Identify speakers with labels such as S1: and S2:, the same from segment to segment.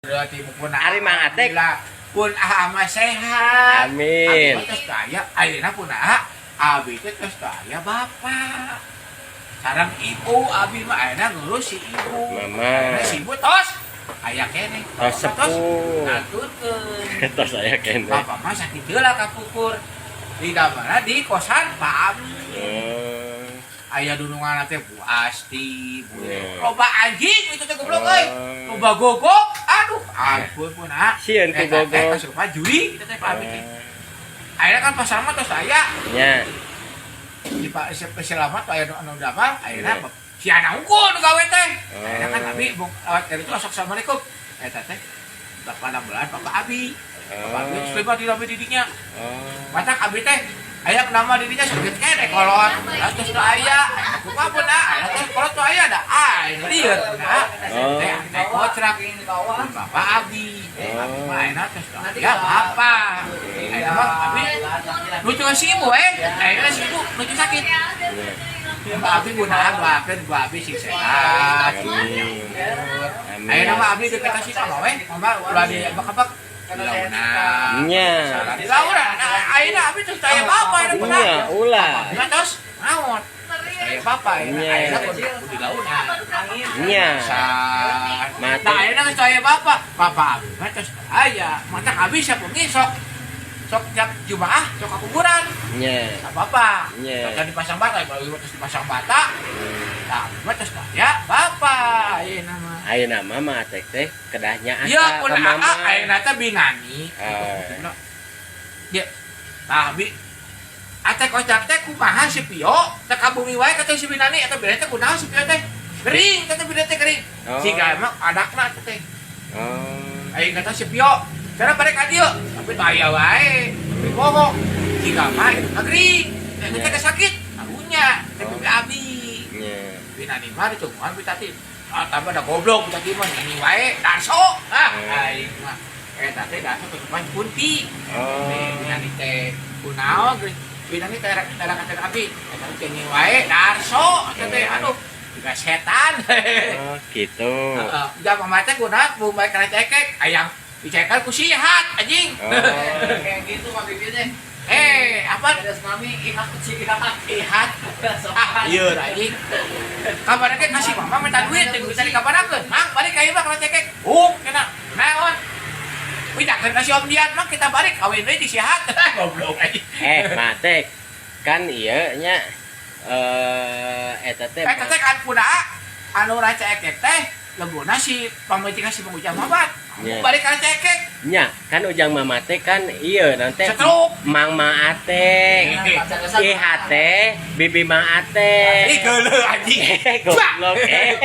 S1: Berarti pun
S2: Ari Mang Atek.
S1: Pun aa mah sehat.
S2: Amin.
S1: Abi mah tos aya, ayeuna pun aa, abi teh tos aya bapak. Sareng ibu, abi mah ayeuna ngurus si ibu.
S2: Mama.
S1: Ayeuna si ibu tos aya keneh.
S2: Tos
S1: Bapak mah tos
S2: sepuh.
S1: ngaturkeun.
S2: Tos aya keneh.
S1: Bapak mah sakit heula kapungkur. Di mana, di kosan Pak Amin. Aya dunungan teh Bu Asti, Bu Loba anjing itu teh, goblok euy. Loba gogok. Aduh, ampun pun ah.
S2: Sieun ku
S1: Eta teh
S2: gogok.
S1: kasupa juri itu teh Pak Amin teh. Ayeuna kan pasar mah tos aya di Pak Selamat aya nu anu damel, ayeuna si anak unggul nu gawe teh. Ayeuna kan abi bung lewat dari itu sok assalamualaikum. Eta teh bapak bulan Bapak Abi. Bapak Abi terus lima di lami didinya. Matak abi teh aya nama didinya sakit keneh kolot. Lah terus teu aya, kumaha pun ah, aya teh kolot teu aya da. Ah, lieur nah. Teh teh kocrak Bapak Abi. Abi mah ayeuna terus teu aya bapak. Ayeuna mah abi lucu si ibu eh. Ayeuna si ibu lucu sakit. Pak Abi guna doakeun Bu Abi sing sehat.
S2: Amin. Amin.
S1: Ayeuna mah abi deket ka si mama we. Mama ulah di abak-abak. Di launa.
S2: Nya.
S1: Di launa. Nah, ayeuna abi terus aya bapak ayeuna pun.
S2: Nya, ulah.
S1: Mah tos naon? Aya bapak ayeuna.
S2: Nya.
S1: Ayeuna kudu kudu di launa.
S2: Nya.
S1: Sa.
S2: Mati.
S1: Nah, ayeuna geus aya bapak. Bapak abi mah tos aya. Matak abi sapungi sok sok tiap Jumaah sok ka kuburan.
S2: Nya.
S1: Ka bapak.
S2: Nya.
S1: Sok dipasang bata, baru terus dipasang bata. Nah, abi mah tos aya bapak ayeuna mah.
S2: Ayeuna mah Mang Atek teh kedahnya
S1: Iya, pun
S2: ka
S1: aa
S2: mama.
S1: Ayeuna teh binani. Dia tah bi Atek kocak teh kumaha si Pio teh ka bumi wae kata si Binani eta binani teh kunaon si Pio teh kering teh, binani teh kering. Siga emang adakna teh. Aing kata si Pio cara balik ka dieu tapi teu aya wae, tapi bohong siga mah itu kering teh teh sakit karunya teh bibi abi. Binani mah ditungguan bi tati ah tambah da goblok bi tati mah nyanyi wae darso ah. Aing mah eta teh darso tutupan kunti. Binani teh kunaon geuning binani teh teh kata abi eta teh nyanyi wae darso eta teh, aduh juga setan.
S2: Oh, gitu.
S1: Heeh, udah mama teh kunaon bu bae kana cekek ayang dicekel ku sihat anjing.
S3: Kayak gitu mah bibirnya.
S1: Eh, apa?
S3: Ada mami ihat kecil ihat.
S1: Ihat. Ah, iya anjing. Kabarnya teh kasih mama minta duit, teu bisa dikabarakeun. Mang, balik ka ieu mah kana cekek. Hung, kena. Naon? Wih, jangan kasih Om Dian, mang kita balik kawin deui di sihat. Goblok anjing.
S2: Eh, Mang Atek. Kan ieu nya eh eta teh
S1: Eh, teh kan kunaon anu raca ekek teh lembuna si pamajikan si Bang Ujang Mamat.
S2: Nya.
S1: Balik kana cekek.
S2: Nya, kan Ujang Mama teh kan ieu nanti
S1: Stroke.
S2: Mang Mang Atek. Ihat teh bibi Mang Atek.
S1: Ih, geuleuh anjing.
S2: Eh, goblok. Eh,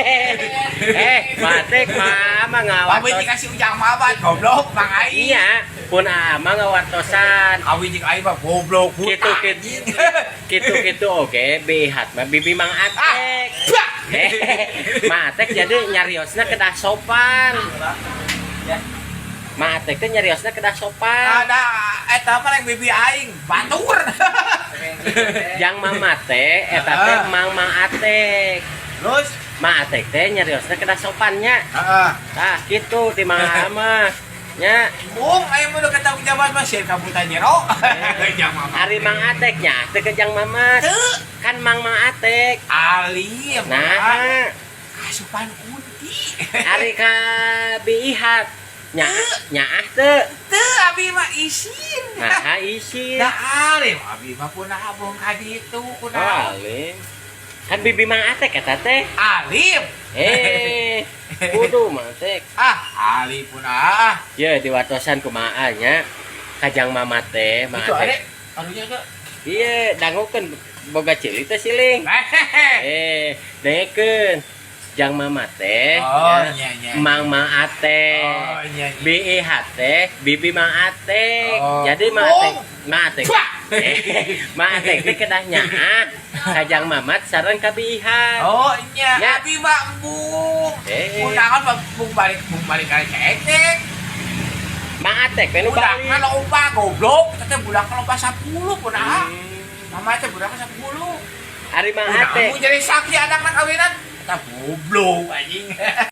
S2: eh, Mang Atek mah ngawartos.
S1: Pamajikan si Ujang Mamat goblok Mang Aing.
S2: Iya, pun aa mah ngawartosan.
S1: Kawin jeung aing mah goblok buta.
S2: Gitu gitu. Gitu gitu oke, bi Ihat mah bibi Mang Atek.
S1: Bah!
S2: Eh, Mang Atek jadi nyariosna kedah sopan. Mang Atek teh nyariosna kedah sopan.
S1: Ada eta mah yang bibi aing batur.
S2: Yang mama teh eta teh Mang Mang Atek.
S1: Terus
S2: Mang Atek teh nyariosna kedah sopannya.
S1: heeh.
S2: Tah gitu di Mang Aa mah. Nya,
S1: Bung, aya mah udah tanggung jawab mah sieun ka buta jero. Jang mama.
S2: Ari Mang Atek nya teu ke Jang Mamat.
S1: Teu.
S2: Kan Mang Mang Atek.
S1: Alim.
S2: Nah,
S1: kasupan kunti.
S2: Ari ka Bi Ihat. Nya nyaah teu.
S1: Teu, abi mah isin.
S2: Nah, isin.
S1: Da alim abi mah pun abong ka ditu
S2: Oh,
S1: kunaon.
S2: alim. Kan bibi Mang Atek eta teh.
S1: Alim.
S2: Eh, kudu Mang Atek.
S1: Ah, alim pun ah.
S2: Ye, diwartosan kumaha nya. Kajang Mama teh, Mang
S1: Itu
S2: Atek.
S1: ade anunya ke.
S2: Iya, dangukeun boga cili teh siling. Eh, dengekeun. Jang Mama teh,
S1: Oh,
S2: ya,
S1: nya nya.
S2: Mang Mang Atek.
S1: Oh, nya nya.
S2: Bi Ihat teh, bibi Mang Atek.
S1: Oh.
S2: Jadi Mang Atek, Mang Atek.
S1: Wah.
S2: Eh, Mang Atek teh kedah nyaah kajang Mamat sareng ka Bi Ihat.
S1: Oh, nya.
S2: Nya.
S1: Abi mah embung.
S2: Eh.
S1: Undangan mah bung balik ka cekek.
S2: Mang Atek teh nu
S1: Budakna
S2: balik.
S1: loba goblok, eta teh budakna loba 10 pun ah. Mama teh budakna 10.
S2: Ari Mang
S1: Udah
S2: Atek.
S1: jadi saksi anakna kawinan. Eta goblok anjing.